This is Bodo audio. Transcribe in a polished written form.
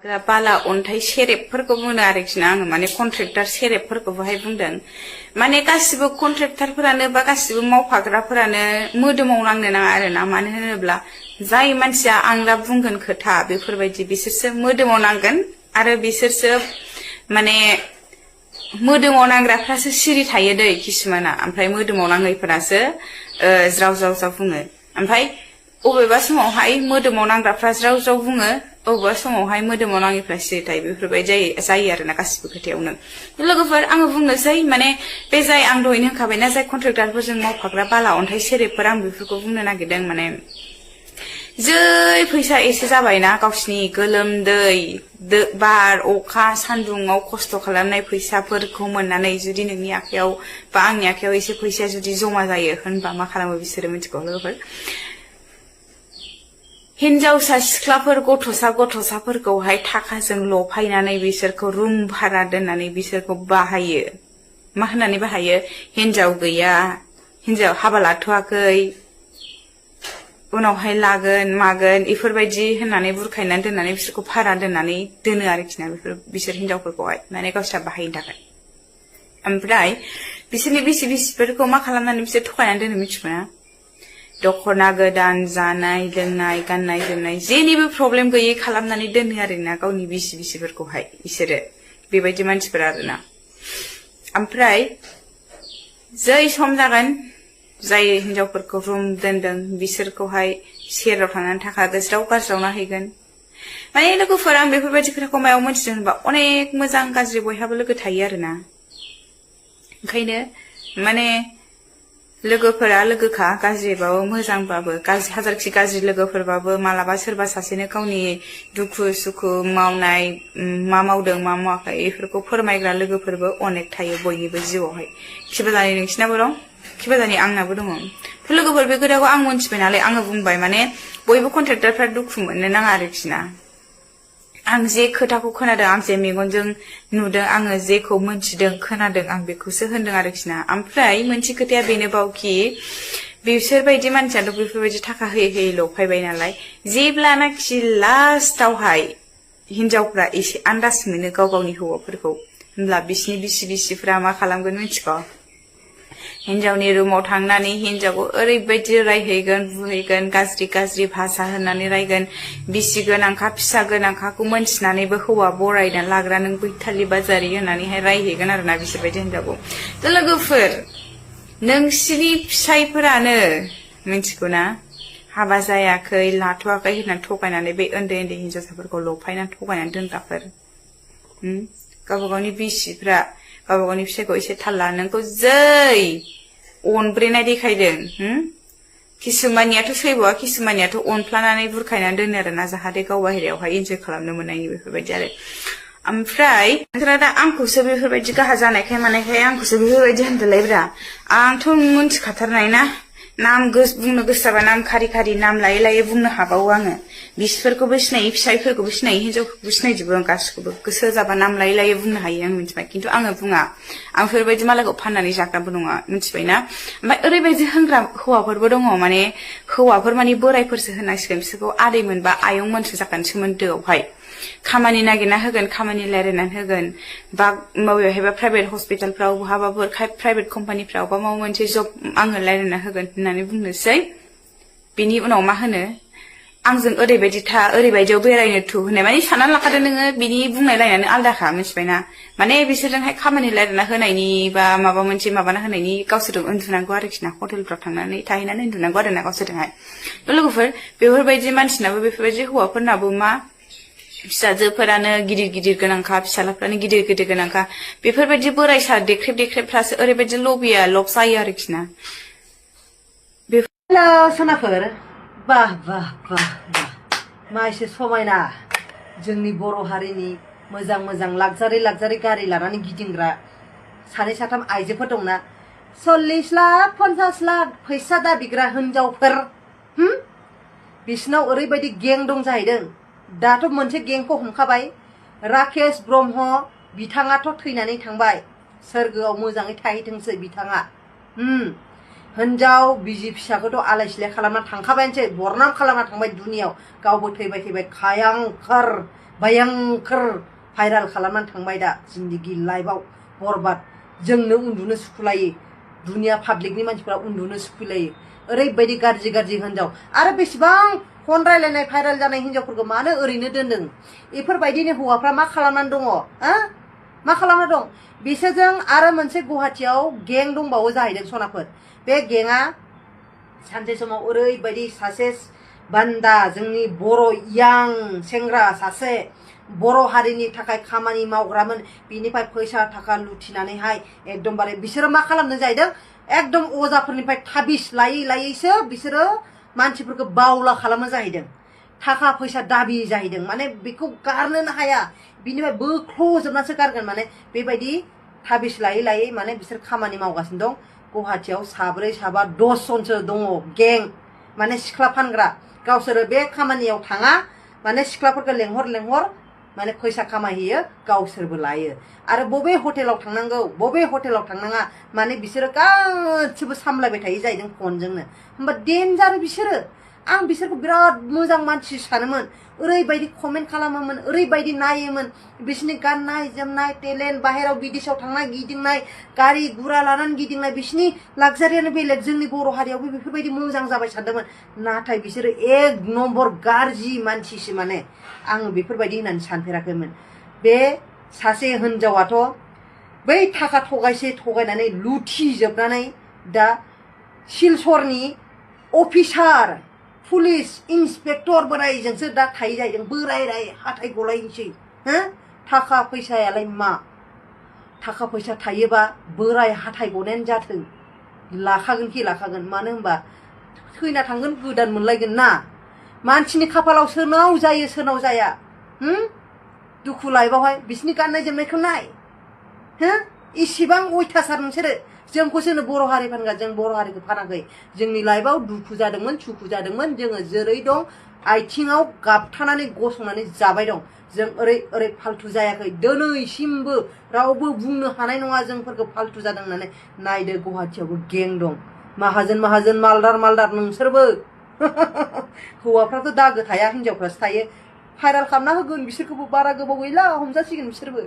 बाला अन्थाइ सेरेबफोरखौ बुंदों आरोखि ना आङो माने कन्ट्रेक्टर सेरेबफोरखौबोहाय बुंदों माने गासिबो कन्ट्रेक्टरफोरानो बा गासिबो मावफाग्राफोरानो मोदोमाव नांनो नाङा आरोना मानो होनोब्ला जाय मानसिया आं दा बुंगोन खोथा बेफोरबायदि बिसोरसो मोदोमाव नांगोन आरो बिसोरसो माने मोदोमाव नांग्राफ्रासो सिरि थायो दै किसुमाना ओमफ्राय मोदोमाव नाङैफोरासो ज्राव ज्राव ज्राव बुङो ओमफ्राय अबेबा समावहाय मोदोमाव नांग्राफ्रा ज्राव ज्राव बुङो अबेबा समावहाय मोदोमाव नाङैफ्रा सिरि थायो बेफोरबायदि जायो आरोना गासिबो खोथायावनो लोगोफोर आङो बुंनोसै माने बे जाय आं दहायनो होनखाबायना जाय कन्ट्रेक्टरफोरजों मावफाग्रा बाला अन्थाइ सेरेबफोर आं बेफोरखौ बुंनो नागिरदों माने जै फैसा एसे जाबायना गावसिनि गोलोमदै बार अखा सान्दुङाव खस्थ' खालामनाय फैसाफोरखौ मोननानै जुदि नोंनि आखायाव बा आंनि आखायाव एसे फैसाया जुदि जमा जायो होनबा मा खालामो बिसोरो मिथिगौ लोगोफोर हिनजावसा सिख्लाफोर गथ'साफोरखौहाय थाखाजों लफायनानै बिसोरखौ रुम भारा दोननानै बिसोरखौ बाहायो मा होननानै बाहायो हिनजाव गैया हिनजाव हाबा लाथ'वाखै उनावहाय लागोन मागोन इफोरबायदि होननानै बुरखायनानै दोननानै बिसोरखौ भारा दोननानै दोनो आरोखि ना बिसोर हिनजावफोरखौहाय माने गावस्रा बाहायनो थाखाय ओमफ्राय बिसोरनि बिसिफोरखौ मा खालामनानै बिसोर थगायनानै दोनो मिथिगौना दखना गोदान जानाय लोंनाय गाननाय जोमनाय जेनिबो प्रब्लेम गैयै खालामनानै दोनो आरोना गावनि बिसिफोरखौहाय बिसोरो बेबायदि मानसिफोर आरोना ओमफ्राय जै सम जागोन जाय हिनजावफोरखौ रुम दोनदों बिसोरखौहाय सेराव थांनानै थाखा गाज्रावना हैगोन माने लोगोफोर आं बेफोरबायदि खोथाखौ मायाव मोनथिदों होनबा अनेक मोजां गाज्रि बयहाबो लोगो थायो आरोना ओंखायनो माने लोगोफोरा लोगोखा गाज्रिबाबो मोजांबाबो हाजारखि गाज्रि लोगोफोरबाबो मालाबा सोरबा सासेनो गावनि दुखु सुखु मावनाय मा मावदों मा मावाखै बेफोरखौ फोरमायग्रा लोगोफोरबो अनेक थायो बयनिबो जिउआवहाय खिबाजानि नोंसिनाबो दं खिबाजानि आंनाबो दङ लोगोफोर बे खोथाखौ आं मोनथिबाय नालाय आङो बुंबाय माने बयबो कन्ट्रेक्टरफ्रा दुखु मोननो नाङा आरोखि ना आं जे खोथाखौ खोनादों आं जे मेगनजों नुदों आङो जेखौ मोनथिदों खोनादों आं बेखौसो होनदों आरोखि ना ओमफ्राय मोनसे खोथाया बेनोबावखि बिसोरबायदि मानसियाथ' बेफोरबायदि थाखा होयै होयै लफायबाय नालाय जेब्लानाखि लास्टावहाय हिनजावफ्रा एसे आन्दाज मोनो गाव गावनि हौवाफोरखौ होमब्ला बिसिनि बिसिफ्रा मा खालामगोन मिथिगौ हिनजावनि रुमाव थांनानै हिनजावखौ ओरैबायदि रायहैगोन बुहैगोन गाज्रि भाषा होननानै रायगोन बिसि गोनांखा फिसा गोनांखाखौ मोनथिनानैबो हौवा बरायनानै लाग्रा नों बैथालि बाजारि होननानैहाय रायहैगोन आरोना बिसोरबायदि हिनजावखौ थ' लोगोफोर नोंसिनि फिसायफोरानो मिथिगौना हाबा जायाखै लाथ'वाखै होननानै थगायनानै बे उन्दै हिनजावसाफोरखौ लफायनानै थगायनानै दोनग्राफोर गावबा गावनि बिसिफ्रा गावबा गावनि फिसायखौ एसे थाल ला नोंखौ जै अनब्रेनाय देखायदों किसुमानियाथ' सैबावा किसुमानियाथ' अनफ्लानानै बुरखायनानै दोनो आरोना जाहाथे गाव बाहेरायावहाय इन्जय खालामनो मोननायनि बेफोरबायदि आरो ओमफ्राय नोंसोरा दा आंखौसो बेफोरबायदि गाहा जानायखाय मानायखाय आंखौसो बेफोरबायदि होनदोलायब्रा आंथ' मोनथिखाथारनाय ना नाम बुंनो गोसो जाबा नाम खारि नाम लायै लायै बुंनो हाबावो आङो बिसिफोरखौबो सिनायो फिसायफोरखौबो सिनायो हिनजावफोरखौबो सिनायजोबो आं गासिखौबो गोसो जाबा नाम लायै लायै बुंनो हायो आं मिथिबाय खिन्थु आङो बुङा आं बेफोरबायदि मालायखौ फाननानै जाग्राबो नङा मिथिबायना ओमफ्राय ओरैबायदि होनग्रा हौवाफोरबो दङ माने हौवाफोर माने बोरायफोरसो होनांसिगोन बिसोरखौ आदैमोन बा आयंमोनसो जागोन सोमोन्दोआवहाय खामानि नागिरना होगोन खामानि रायलायनानै होगोन बा बबेहायबा प्राइभेट हस्पिटालफ्राव बहाबाफोर प्राइभेट कम्पानिफ्राव बा माबा मोनसे जब आङो रायलायना होगोन होननानै बुंनोसै बिनि उनाव मा होनो आंजों ओरैबायदियाव बेरायनो थु होननाय माने साननानै लाखादो नोङो बिनि बुंनाय रायनानै आलदाखा मिथिबायना माने बिसोरजोंहाय खामानि रायलायना होनायनि बा माबा मोनसे माबाना होनायनि गावसोरजों उन्दुनांगौ आरोखि ना हटेलफ्राव थांनानै थाहैनानै उन्दुनांगौ आरोना गावसोरजोंहाय लोगोफोर बेफोरबायदि मानसिनाबो बेफोरबायदि हौवाफोरनाबो मा फिसाजोफोरानो गिदिर गोनांखा फिसालाफ्रानो गिदिर गोनांखा बेफोरबायदि बोरायसा देख्रेबफ्रासो ओरैबायदि लब जायो आरोखि ना हेलो सनाफोर बाह मा एसे समायना जोंनि बर' हारिनि मोजां लाक्जारि गारि लानानै गिदिंग्रा सानै साथाम आइजोफोर दंना 40 लाख 50 लाख फैसा दाबिग्रा हिनजावफोर बिसिनाव ओरैबायदि गें दं जाहैदों दाथ' मोनसे गेंखौ हमखाबाय राकेश ब्रह्म बिथाङाथ' थैनानै थांबाय सोरगोआव मोजाङै थाहैथोंसै बिथाङा हिनजाव बिजि फिसाखौथ' आलाय सिलाय खालामना थांखाबायानोसै बरनाम खालामना थांबाय दुनियाव गावबो थैबाय खायांखार भयंकर भाइराल खालामनानै थांबाय दा जिन्दगि लाइफआव बरबाद जोंनो उन्दुनो सुखुलायो दुनिया पाब्लिकनि मानसिफोरा उन्दुनो सुखुलायो ओरैबायदि गाज्रि गाज्रि हिनजाव आरो बेसेबां फन रायलायनाय भाइराल जानाय हिनजावफोरखौ मानो ओरैनो दोनदों बेफोरबायदिनो हौवाफ्रा मा खालामनानै दङ मा खालामना दं बिसोरजों आरो मोनसे गुवाहाटियाव गें दंबावो जाहैदों सनाफोर बे गेंआ सानसे समाव ओरैबायदि सासे बान्दा जोंनि बर' यां सेंग्रा सासे बर' हारिनि थाखाय खामानि मावग्रामोन बिनिफ्राय फैसा थाखा लुथिनानैहाय एकदमबारे बिसोरो मा खालामदों जाहैदों एकदम अजाफोरनिफ्राय थाबिस लायै लायैसो बिसोरो मानसिफोरखौ बावला खालामो जाहैदों थाखा फैसा दाबि जाहैदों माने बेखौ गारनोनो हाया बिनिफ्राय बोख्ल'जोबनासो गारगोन माने बेबायदि थाबिस लायै लायै माने बिसोर खामानि मावगासिनो दं गुवाहाटियाव साब्रै साबा 10 जनसो दङ गें माने सिख्ला फानग्रा गावसोरो बे खामानियाव थाङा माने सिख्लाफोरखौ लेंहर माने फैसा खामायहैयो गावसोरबो लायो आरो बबे हटेलाव थांनांगौ बबे हटेलाव थांनाङा माने बिसोरो गासिबो सामलायबाय थायो जाहैदों फनजोंनो होमबा डेन्जार बिसोरो आं बिसोरखौ बिराद मोजां मानसि सानोमोन ओरैबायदि कमेन्ट खालामोमोन ओरैबायदि नायोमोन बिसोरनि गाननाय जोमनाय टेलेन्ट बाहेराव बिदेशाव थांनाय गिदिंनाय गारि गुरा लानानै गिदिंनाय बिसोरनि लाक्जारियानो बेलेग जोंनि बर' हारियावबो बेफोरबायदि मोजां जाबाय सानदोंमोन नाथाय बिसोरो एक नम्बर गाज्रि मानसिसो माने आङो बेफोरबायदि होननानै सानफेराखैमोन बे सासे हिनजावाथ' बै थाखा थगायनानै लुथिजोबनानै दा सिलचरनि अफिसार पुलिस इन्सपेक्टर बोरायजोंसो दा थायो जाहैदों बोराय हाथाय गलायनोसै थाखा फैसायालाय मा थाखा फैसा थायोबा बोराय हाथाय गनायानो जाथों लाखागोन मानो होनबा थैना थांगोन गोदान मोनलायगोन ना मानसिनि खाफालाव सोरनाव जायो सोरनाव जाया दुखु लाइफआवहाय बिसिनि गाननाय जोमनायखौ नाय इसिबां अयथासार नोंसोरो जोंखौसो बर' हारि फानग्रा जों बर' हारिखौ फानाखै जोंनि लाइफआव दुखु जादोंमोन सुखु जादोंमोन जोङो जेरै दं आथिङाव गाबथानानै गसंनानै जाबाय दं जों ओरै फाल्थु जायाखै दिनैसिमबो रावबो बुंनो हानाय नङा जोंफोरखौ फाल्थु जादों होननानै नायदो गुवाहाटियावबो गें दं माहाजोन मालदार नोंसोरबो हौवाफ्राथ' दागो थाया हिनजावफ्रासो थायो भाइराल खालामना होगोन बिसोरखौबो बारा गोबाव गैला हमजासिगोन बिसोरबो